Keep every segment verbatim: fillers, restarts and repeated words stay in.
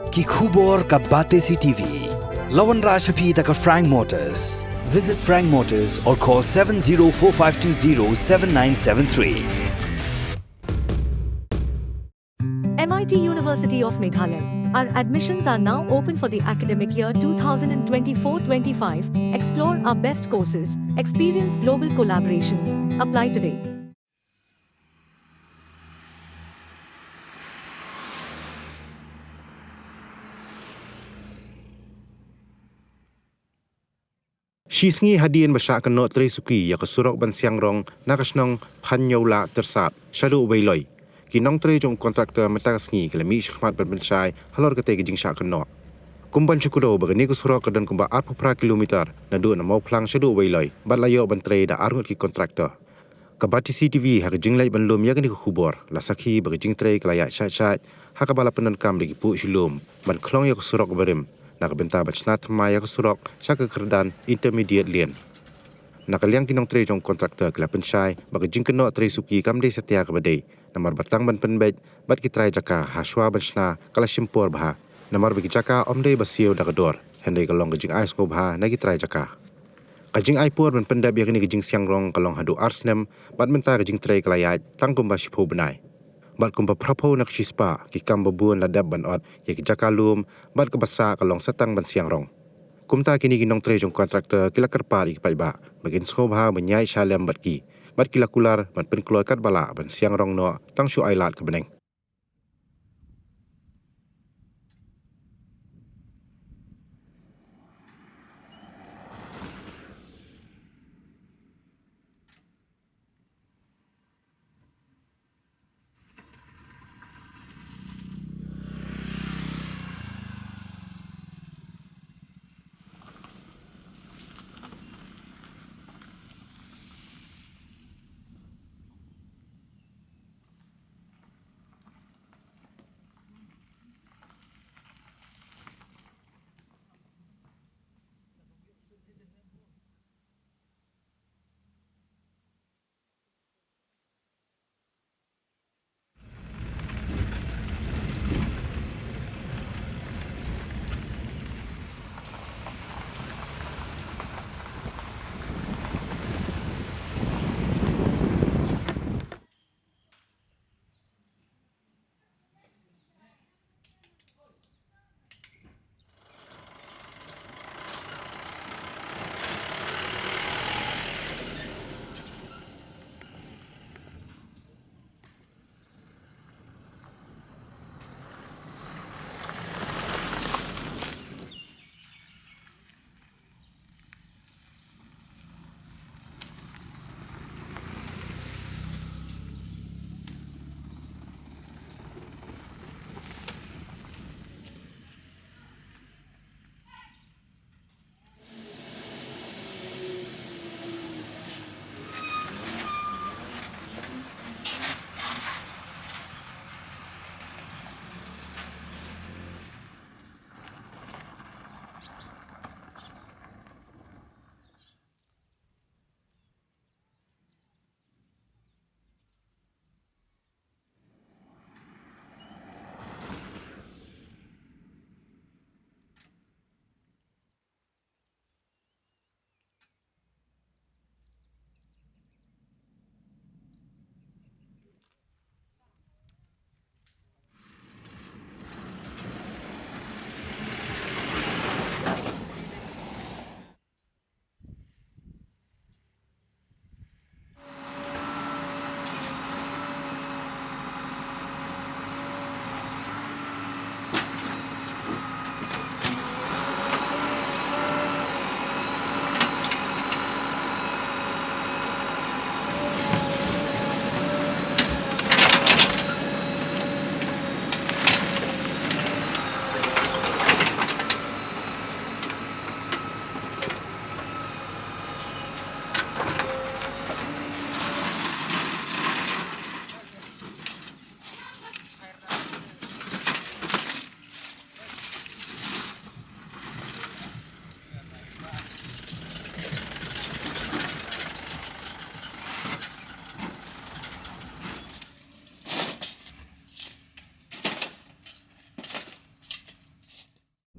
Ki khubor ka Batesi T V. La wanrah sha phi da ka Frank Motors. Visit Frank Motors or call seven zero four five two zero seven nine seven three. M I T University of Meghalaya. Our admissions are now open for the academic year two thousand twenty-four twenty-five. Explore our best courses, experience global collaborations. Apply today. Shi sngi hadien ba shah kynnoh trei suki ïa ka surok ban siang rong na ka shnong Phanñiewlah Tyrsad shaduh Weiloi, ki nongtrei jong u kontraktor mynta ka sngi ki la mih shakhmat ban pynshai halor katei ka jingshah kynnoh. Kum ban shu kdew ba kane ka surok ka don kumba arphew phra kilometer naduh na Mawphlang shaduh Weiloi bad la ïoh ban trei da arngut ki kontraktor. Ka Batesi T V ha ka jingleit ban lum ïa kane ka khubor la sakhi ba ka jingtrei ka la ïaid shait shait ha kaba la pyndonkam da ki puh shilum ban khlong ïa ka surok barim na ka bynta ban shna thymmai ïa ka surok sha ka kyrdan intermediate lane. Na ka liang ki nongtrei jong u kontraktor ki la pynshai ba ka jingkynnoh trei suki kam dei satia kaba dei namar ba tang ban pynbeit bad ki trai jaka ha shuwa ban shna ka la shim por bha namar ba ki jaka ym dei ba siew da ka dor, hynrei ka long ka jingai sngewbha na ki trai jaka. Ka jingai por ban pyndep ïa kane ka jingsiang rong ka long haduh ar snem bad mynta ka jingtrei ka la ïaid tang kumba shiphew bnai. Bad kumba phraphew na ka shispah ki kam babun la dep ban ot ïa ki jaka lum bad kaba sah ka long sa tang ban siang rong. Kumta kine ki nongtrei jong u kontraktor ki la kyrpad ïa ki paidbah ba kin sngewbha ban ïaid shah lem bad ki bad ki la kular ban pynkloi katba lah ban siang rong noh tang shu ai lad ka bneng.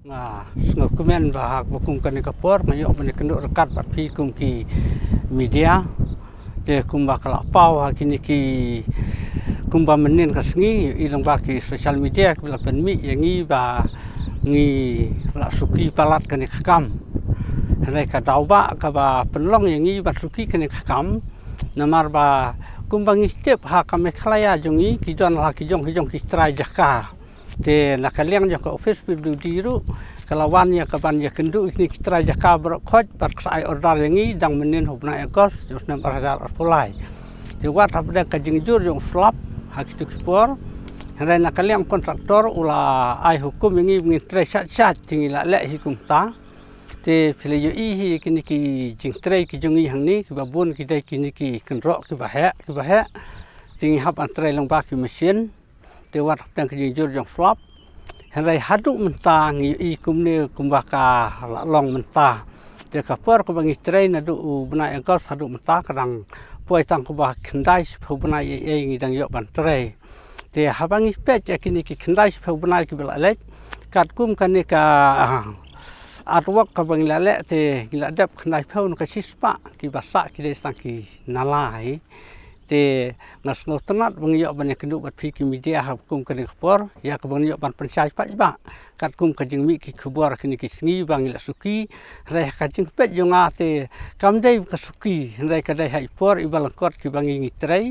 Nga sngewkmen ba ha kaba kum kane ka por nga ïoh ban ïakynduh ryngkat bad phi kum ki media. Te kumba ka la paw ha kine ki, kumba mynnin ka sngi, i long ba ki social media ki la pynmih ïa ngi ba ngi la suki palat kane ka kam. Hynrei ka daw ba kaba pynlong ïa ngi ban suki kane ka kam. Namar ba kumba ngi tip ha ka Meghalaya jong ngi ki don la ki jong ki jong ki trai jaka. Te na ka liang jong ka office P W D ruh ka la wan ïa ka ban ïakynduh ïa kine ki trai jaka baroh khoit bad ka sa ai order ïa ngi dang mynnin ha u bnai August jong u snem ar hajar arphew lai. Te wat hapdeng ka jingjur jong u slap ha kitu ki por. Hynrei na ka liang kontraktor u la ai hukum ïa ngi ba ngin trei shat shat te ngi la leh hi kumta. Te phi la ïohi hi kine ki jingtrei ki jong ngi hangne kiba bun ki dei kine ki kynroh kiba heh kiba heh. Te ngi hap ban trei lyngba ki machine. Te wat hapdeng ka jingjur jong u slap. Hynrei haduh mynta ngi ïohi kumne kumba ka la long mynta. Te ka por kaba ngi trei naduh u bnai August haduh mynta ka dang poi tang kumba khyndai shiphew bnai ei ei ngi dang ïoh ban trei. Te haba ngi peit ïa kine ki khyndai shiphew bnai kiba la leit katkum kane ka, ah, artwork kaba ngi la leh te ngi la dep khyndai shiphew na ka shispah kiba sah ki dei tang ki nala hi. Te nga sngewtynnat ba ngi ïoh ban ïakynduh bad phi ki media ha kum kane ka por ïa kaba ngi ïoh ban pynshai paidbah katkum ka jingmih ki khubor kine ki sngi ba ngi la suki. Hynrei ha ka jingpeit jong nga te kam dei ka suki hynrei ka dei ha i por iba lyngkot kiba ngi ngi trei.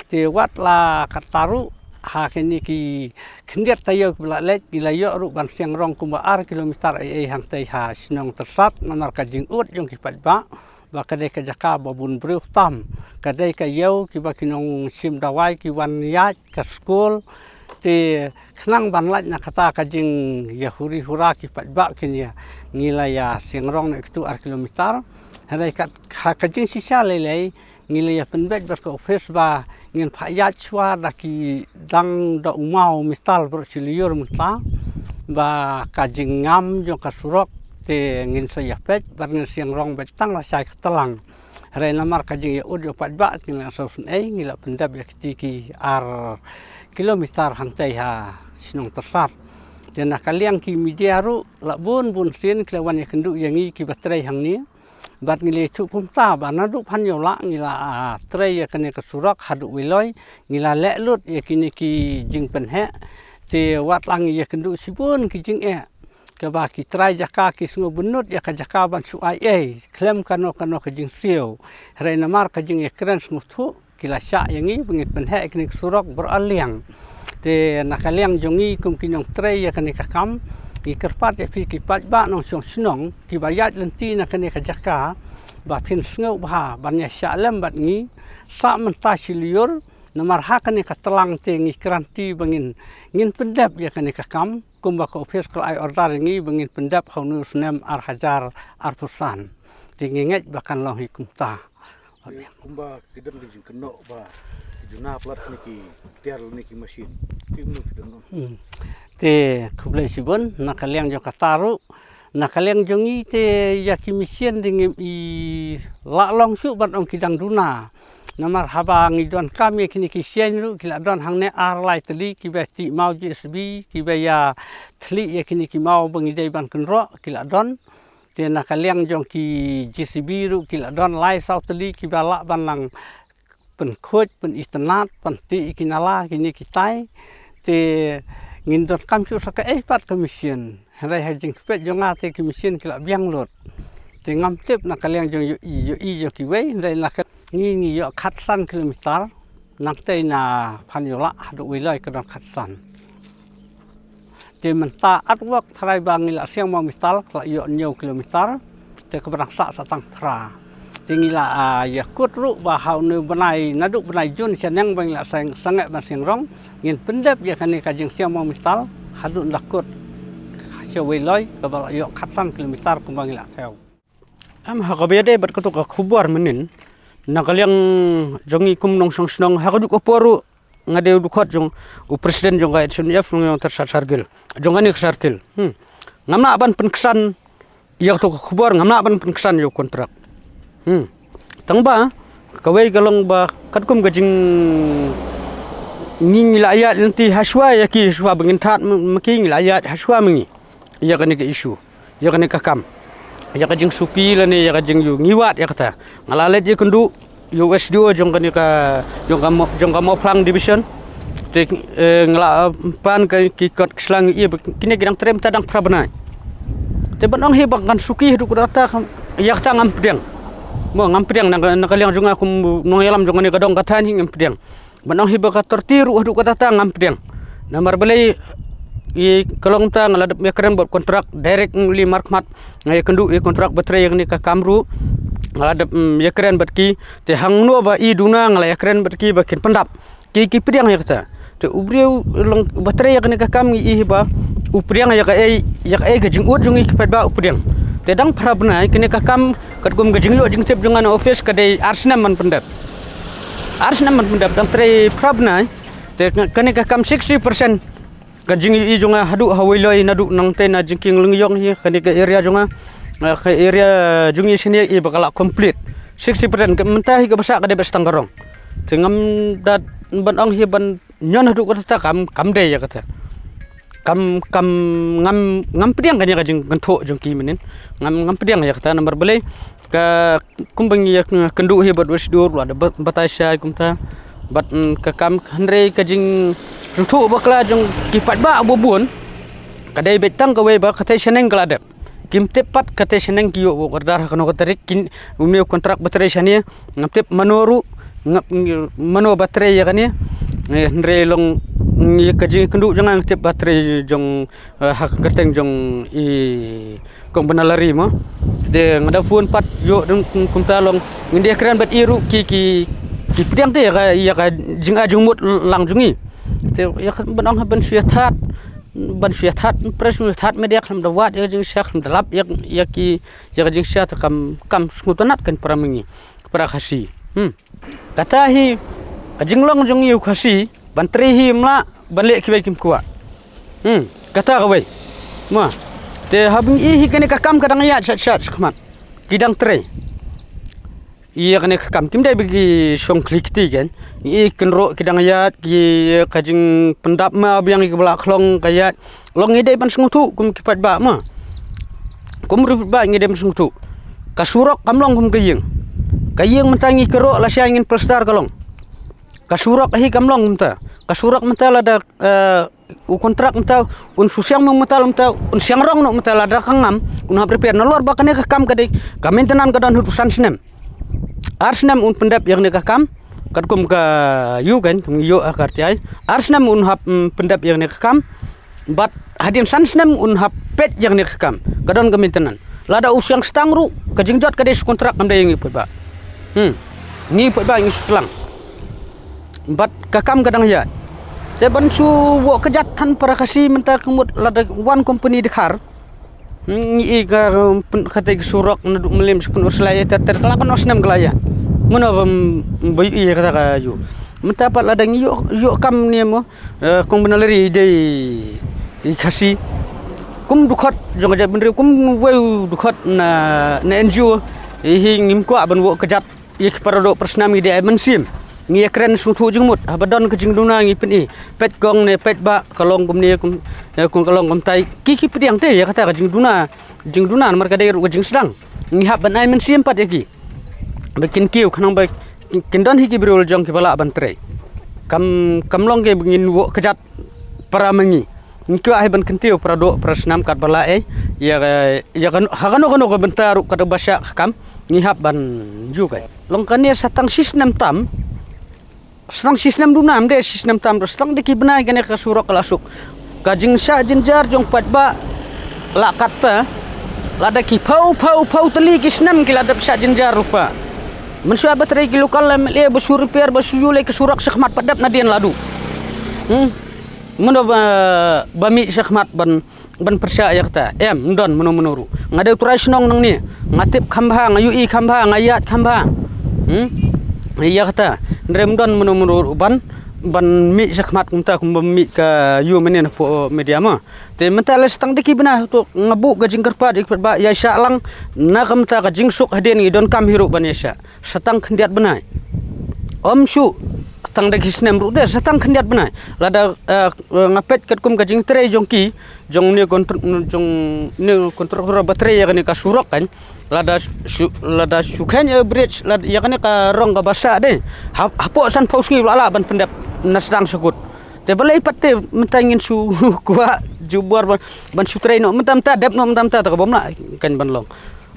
Te wat la katta ruh ha kine ki khyndiat taïew kiba la leit ngi la ïoh ruh ban siang rong kumba ar kilometer ei ei hangtei ha shnong Tyrsad namar ka jingud jong ki paidbah ba ka dei ka jaka ba bun briew tam, ka dei ka ïew kiba ki nongshim dawai ki wan ïaid, ka skul. Te khnang ban lait na kata ka jingïahuri hura ki paidbah kin ïa ngi la ïa siang rong na kitu ar kilometer. Hynrei ka, ka, ka jingshisha lei lei ngi la ïa pynbeit bad ka office ba ngin phah ïaid shuwa da ki dang da u maw mital baroh shi lyiur mynta ba ka jingngam jong ka surok te ngin sa ïa peit bad ngin siang rong beit tang lashai ka tlang. Hynrei namar ka jingïaud ïa u paidbah te ngi la sngewsynei ngi la pyndep ïa kiti ki ar kilometer hangtei ha shnong Tyrsad. Te na ka liang ki media ruh la bun bun sien ki la wan ïakynduh ïa ngi kiba trei hangne. Bad ngi la ïathuh kumta ba naduh Phanïewlah ngi la, ah, trei ïa kane ka surok haduh Weiloi, ngi la leh lut ïa kine ki jingpynheh. Te wat la ngi ïakynduh shibun ki jingeh kaba ki trai jaka ki sngew bynnud ïa ka jaka ban shu ai ei khlem kano kano ka jingsiew. Hynrei namar ka jingïakren sngewthuh ki la shah ïa ngi ba ngin pynheh ïa kane ka surok baroh arliang. Te na ka liang jong ngi kum ki nongtrei ïa kane ka kam ngi kyrpad ïa phi ki paidbah nongshong shnong kiba ïaid lynti na kane ka jaka ba phin sngewbha ban ïa shah lem bad ngi sah mynta shi lyiur namar ha kane ka tlang te ngi kranti ba ngin, ngin pyndep ïa kane ka kam kumba ka office ka la ai order ïa ngi ba ngin pyndep ha une u snem ar hajar arphew san. Te ngi ngeit ba kan long hi kumta. Kumba ki don ki jingkynnoh ba ki duna palat ne ki tiar ne ki machine. Ki mut ki don. Hmm. Te khublei shibun na ka liang jong kata ruh. Na ka liang jong ngi te ïa ki machine te ngim i lah long shuh ban ong ki dang duna. Namar haba ngi donkam ïa kine ki sien ruh ki la don hangne ar lai tylli kiba tih maw J C B kiba ïa thli ïa kine ki maw ba ngi dei ban kynroh ki la don. Te na ka liang jong ki J C B ruh ki la don lai saw tylli kiba lah ban nang pynkhuid, pynitynnad, pyntih ïa ki nala kine kitai. Te ngin donkam shuh sa kaei pat ka machine. Hynrei ha jingpeit jong nga te ki machine ki la biang lut. Te ngam tip na ka liang jong ïohi, ïohi jong kiwei, hynrei na ka ngi ngi ïoh khatsan kilometer. Nangtei na Phanïewlah haduh Weiloi ka don khatsan. Te mynta artwork tharai ba ngi la siang maw mital ka la ïoh hynñiew kilometer. Te kaba dang sah sa tang phra. Te ngi la, ah, ïa kut ruh ba ha une u bnai naduh bnai Jun shaneng ba ngi la seng, sangeh ban siang rong ngin pyndep ïa kane ka jingsiang maw mital haduh nda kut sha Weiloi kaba la ïoh khatsan kilometer kumba ngi la thew. Em, ha kaba ïadei bad kato ka khubor mynnin, na ka liang jong ngi kum nongshong shnong ha kajuh ka por ruh nga dei u dkhot jong u president jong ka H N F nongïalam Tyrsad Circle, jong kane ka circle. Hmm. Ngam lah ban pynksan ïa kato ka khubor, ngam lah ban pynksan ïa u kontrak. Hmm. Tang ba kawei ka long ba katkum ka jing ngi, ngi la ïaid lynti hashwa ïa ki, hashwa ba ngin thad ma, ma ki ngi la ïaid hashwa ma ngi. ïa kane ka issue, ïa kane ka kam, ïa ka jingsuki lane ïa ka jingïoh ngi wad ïa kata. Nga la leit ïakynduh ïa u S D O jong kane ka, jong ka Mo-, jong ka Mawphlang division. Te, eh, nga la, eh, pan ka ki kot ki sla, ïa ba kine ki dang trei mynta dang phra bnai. Te ban ong hi ba kan suki haduh katta, ïa kata ngam pdiang. Mo, ngam pdiang na ka, na ka liang jong nga kum nongïalam jong kane ka dong ka thaiñ, ngam pdiang. Ban ong hi ba ka thirty ruh haduh katta ngam pdiang. Namar balei? Ïa ka long ta nga la dep ïakren bad kontrak direct li markhmat. Nga ïakynduh ïa kontrak ba trei ïa kane ka kam ruh. Nga la dep, mm, ïakren bad ki. Te hangno ba i duna nga la ïakren bad ki ba kin pyndap. Ki, ki pdiang ïa kata. Te u briew long ba trei ïa kane ka kam, ngi i hi ba u pdiang ïa kaei, ïa kaei ka jingud jong ngi ki paidbah, u pdiang. Te dang phra bnai kane ka kam, katkum ka jingïoh jingtip jong nga na office ka dei ar snem ban pyndep. Ar snem ban pyndep, dang trei phra bnai. Te kane ka kam sixty percent ka jingïohi jong nga haduh ha Weiloi, naduh nangta na Jingkieng Lyngïong hi, kane ka area jong nga, eh, ka area jong ngi shane i ba ka la complete sixty percent. Ka mynta hi kaba sah ka dei ba stang ka rong. Te ngam da ban ong hi ban ñion haduh katta, kam, kam dei ïa kata. Kam, kam, ngam, ngam pdiang kane ka jingkynthoh jong ki mynnin. Ngam, ngam pdiang ïa kata, namar balei? Ka kumba ngi ïakynduh hi bad u S D O ruh la da ba-, batai shai kumta. Bad, mm, ka kam, hynrei ka jingkynthoh bakla jong ki paidbah ba bun ka dei beit tang kawei ba katei shaneng ka la dep. Kim tip pat katei shaneng ki ïoh buh order ha kano ka tarik, kin, une u kontrak ba trei shane, ngam tip mano ruh, ngam, mano ba trei ïa kane. Eh, hynrei long, mm, ïa ka jingkynduh jong nga, ngam tip ba trei jong, eh, ha ka kyrteng jong i Kong Banalari mo. Te nga da phone pat ïoh dang kumta long, ngin da kren bad i ruh ki, ki, ki pdiang te ïa ka, ïa ka jinga jingmut lang jong ngi. Te ïa ka ban ong ha ban shu ïathat, ban shu ïathat press, shu ïathat media, khlem da wad ïa ka jingshisha, khlem da lap ïa, ïa ki, ïa ka jingshisha, te kam, kam sngewtynnat kan para ma ngi, para Khasi. Hmm. Kata hi ka jinglong jong ngi u Khasi, ban trei hi ym lah, ban leh kiwei kim kwah. Hmm. Kata kawei. Ma. Te haba ngi i hi kane ka kam ka dang ïaid shat shat shakhmat. Ki dang trei ïa kane ka kam, kim dei ba ki shong khlieh kti kan. Ngi i kynroh ki dang ïaid, ki, ka jingpyndap ma biang ïa kiba la khlong ka ïaid. Long ngi dei ban sngewthuh kum ki paidbah ma. Kum ri paidbah ngi dei ban sngewthuh. Ka surok kam long kum ka ïing. Ka ïing mynta ngi kynroh, lashai ngin plaster ka long. Ka surok hi kam long mynta. Ka surok mynta lada, eh, u kontrak mynta un shu siang meng mynta, mynta un siang rong noh mynta, lada ka ngam un hap repair. Nalor ba kane ka kam ka dei, ka maintenance ka don haduh san snem. Ar snem un pyndep ïa kane ka kam. Katkum ka ïoh kan, kum ïoh ha ka R T I. Ar snem un hap, mm, pyndep ïa kane ka kam. Bad hadien san snem un hap peit ïa kane ka kam. Ka don ka maintenance. Lada u siang stang ruh, ka jingjot ka dei sha kontrak, kam dei ïa ngi paidbah. Hmm. Ngi paidbah ngi shu slang. Bad ka kam ka dang ïaid. Te ban shu wad kjat than para Khasi mynta ka mut lada wan company Dkhar. Hmm, ngi i ka, um, pyn-, kata ka surok naduh Mylliem sha Pynursla ïa ter ter ka la kano snem ka la ïaid. Mano ba, ba ïohi ïa kata ka ïoh. Mynta pat lada ngi ïoh, ïoh kam ne mo, eh, Kong Banalari i dei i Khasi. Kum dkhot jong ka jaitbynriew, kum wei u dkhot na, na N G O, i hi ngim kwah ban wad kjat ïa ki para doh para snam, ngi dei ai mynsiem. Ngi ïakren sngewthuh jingmut. Haba don ka jingduna ngi pyni. Peit kong ne peit bah, ka long kumne kum, eh, kum ka long kumtai. Ki ki pdiang te ïa kata ka jingduna, jingduna namar ka dei ruh ka jingsdang. Ngi hap ban ai mynsiem pat ïa ki. Ba kin kiew khnang ba kin don hi ki briew la jong kiba lah ban trei. Kam, kam long ki ba ngin wad kjat para ma ngi. Ngi kwah hi ban kyntiew para doh para snam katba lah ei. Ïa ka, ïa ka, ha kano kano ka bynta ruh katba shah ka kam, ngi hap ban ju kai. Long kane sa tang shi snem tam. Sa tang shi snem duna, ym dei shi snem tam ruh, sa tang da ki bnai kane ka surok ka la suk. Ka jingshah jynjar jong paidbah la katta. Lada ki phew phew phew tylli ki snem ki la dep shah jynjar ruh pa. Mynshuwa ba trei ki local M L A ba shu repair, ba shu ju leh ka surok shakhmat pat dep nadien la duh. Hmm. Mano ba, ba mih shakhmat ban, ban pyrshah ïa kata? Em, ym don mano mano ruh. Nga dei u trai shnong nangne. Nga tip kham bha, nga ïohi kham bha, nga ïaid kham bha. Hmm? Ïa kata. Hynrei ym don mano mano ruh ban, ban mih shakhmat kumta kumba mih ka ïoh mynnin hapoh media ma. Te mynta la sa tang da ki bnai, to nga buh ka jingkyrpad ïa ki paidbah ïa shah lang, na ka mynta ka jingsuk hadien ngi donkam hi ruh ban ïa shah. Sa tang khyndiat bnai. Ym shuh. Tang da ki snem ruh te sa tang khyndiat bnai. Lada, eh, nga peit katkum ka jingtrei jong ki, jong une kontr-, jong une kontraktor ba trei ïa kane ka surok kan. Lada shu, lada shu kheiñ ïa bridge, lada ïa kane ka rong kaba sah de. Ha, hapoh sanphew sngi la lah ban pyndep na sdang sa kut. Te balei pat te mynta ngin shu kwah jubor ban, ban shu trei noh mynta mynta, dep noh mynta mynta, te ka bym lah kan ban long.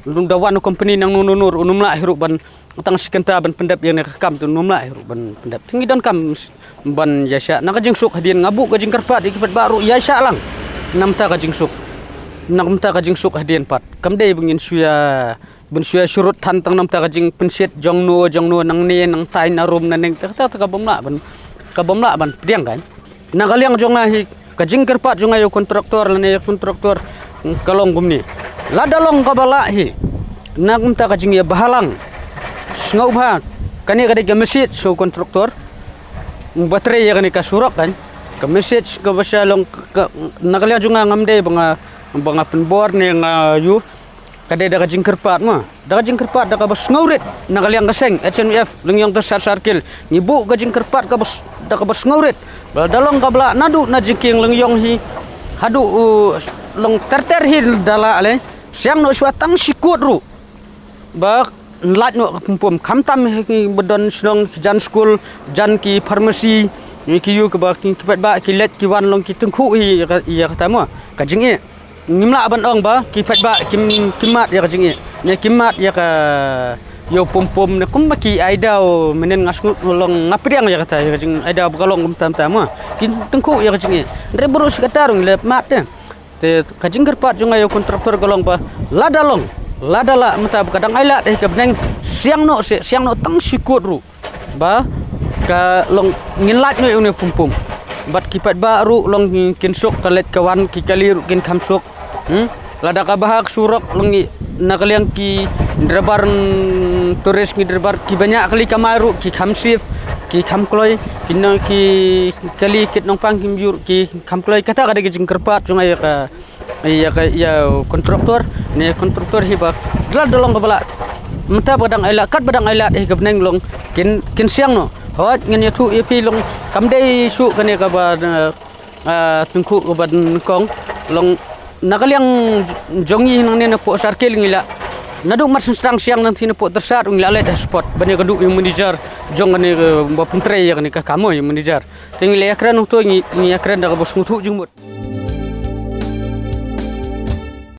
Lada wan u company nangno nangno ruh um lah hi ruh ban, tang shi kynta ban pyndep ïa kane ka kam te um lah hi ruh ban pyndep. Te ngi donkam ban ïaishah na ka jingsuk hadien, nga buh ka jingkyrpad ïa ki paidbah ruh ïaishah lang na bynta ka jingsuk. Na bynta ka jingsuk hadien pat. Kam dei ba ngin shu ïa, ban shu ïa shu rut than tang na bynta ka jingpynshit jong no jong no, nangne nangtai, na rum na neng, te kata te ka bym lah ban, ka bym lah ban pdiang kan. Na ka liang jong nga hi, ka jingkyrpad jong nga ïa u kontraktor lane ïa u kontraktor, mm, ka long kumne. Lada long kaba lah hi, na ka bynta ka jingïabhalang, sngewbha, kane ka dei ka message sha u kontraktor ba trei ïa kane ka surok kan. Ka message kaba sha long ka, na ka liang jong nga ngam dei ba nga, ba nga pynbor ne nga ïoh, ka dei da ka jingkyrpad ma. Da ka jingkyrpad da kaba sngewrit na ka liang ka seng H N B F Lyngïong Tyrsad Circle. Ngi buh ka jingkyrpad kaba s-, da kaba sngewrit. Ba da long kaba lah naduh na jingkieng Lyngïong hi haduh u long ter ter hi da lah lei. Siang noh shuwa tang shi kut ruh. Ba lait noh ka pum pum, khamtam hi ki ba don shnong, ki jan skul, jan ki pharmacy, ki ïoh kaba ki, ki paidbah ki leit ki wan long ki tyngkhuh hi ïa ka, ïa kata ma. Ka jingeh. Ngim lah ban ong ba ki paidbah kim, kim mad ïa ka jingeh. Ne kim mad ïa ka ïa u pum pum ne kumba ki ai daw, mynnin nga sngew long nga pdiang ïa kata, ïa ka jingaidaw ba ka long kumta kumta ma. Ki tyngkhuh ïa ka jingeh. Hynrei baroh shi katta ruh ngi la mad te. Te ka jingkyrpad jong nga ïa u kontraktor ka long ba lada long, lada lah mynta ba ka dang ailad eh ka bneng, siang noh seh, siang noh tang shi kut ruh. Ba ka long ngin lait noh ïa une u pum pum. Bad ki paidbah ruh long kin suk, ka leit ka wan ki kali ruh kin kham suk. Hmm? Lada ka bha ka surok long ngi na ka liang ki driver, mm, tourist, ngi driver kiba ñiah kali kamai ruh ki kham safe, ki kham kloi, ki nong, ki kali kit nongpang kim ïoh ruh ki kham kloi. Kata ka dei ka jingkyrpad jong nga ïa ka, ïa ka, ïa u kontraktor, ne kontraktor hi ba lada long kaba lah mynta ba dang ailad, katba dang ailad hi ka bneng long kin, kin siang noh. Hooid, ngin ïathuh ïa phi long kam dei shuh kane kaba, eh, ah, tyngkhuh kaba nyngkong, long na ka liang jong ngi nangne na poh circle ngi lah. Naduh mar shynsdang siang nangtei na poh Tyrsad ngi lah leit ha spot ban ïakynduh ïa u manager jong kane, eh, ba pyntrei ïa kane ka kam, ïa u manager. Te ngi la ïakren hangto, ngi, ngi ïakren da kaba sngewthuh jingmut.